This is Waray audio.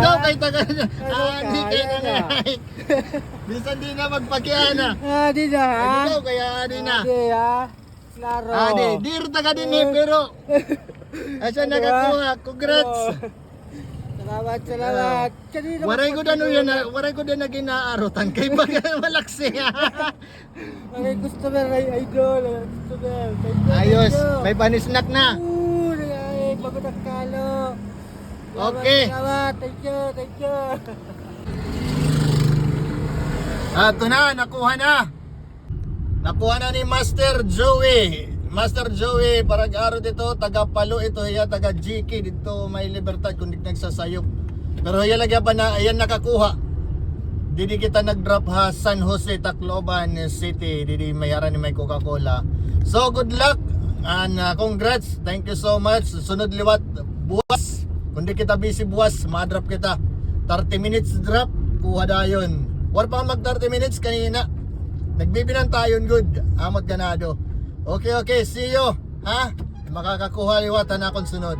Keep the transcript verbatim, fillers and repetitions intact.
Ikaw kay taga, ah, di kay na. Bisan di na magpakiana. Ah, di na, ha? Ikaw kaya, ah, di na. Ah, di, ha? Klaro. Ah, di, di rin taga din, eh, pero asa nakakuha? Congrats. Salamat, salamat. Waray ko dan, yan, waray ko dan na ginaarutan kay pag malaksi. May customer, ay, idol, may customer. Thank you, thank you. Ayos, may panisnak na. Oo, ay, bago nagkalo. Okay. Salamat, thank you, thank you. Ato na, nakuha na. Nakuha na ni Master Joey. Master Joey, parag-aro dito, taga Palo ito, iya taga G K dito, may Libertad, kundi nagsasayop. Pero iya lagi pa na, ayan nakakuha. Didi kita nag-drop ha San Jose, Tacloban City. Didi may ara ni may Coca-Cola. So, good luck and, uh, congrats. Thank you so much. Sunod liwat buwas. Kundi kita busy buwas, ma-drop kita. Thirty minutes drop, kuha dayon. War pa mag thirty minutes kanina. Nagbibinantayon good. Amot ganado. Okay, okay. See you. Ha? Makakakuha liwat na akon sunod.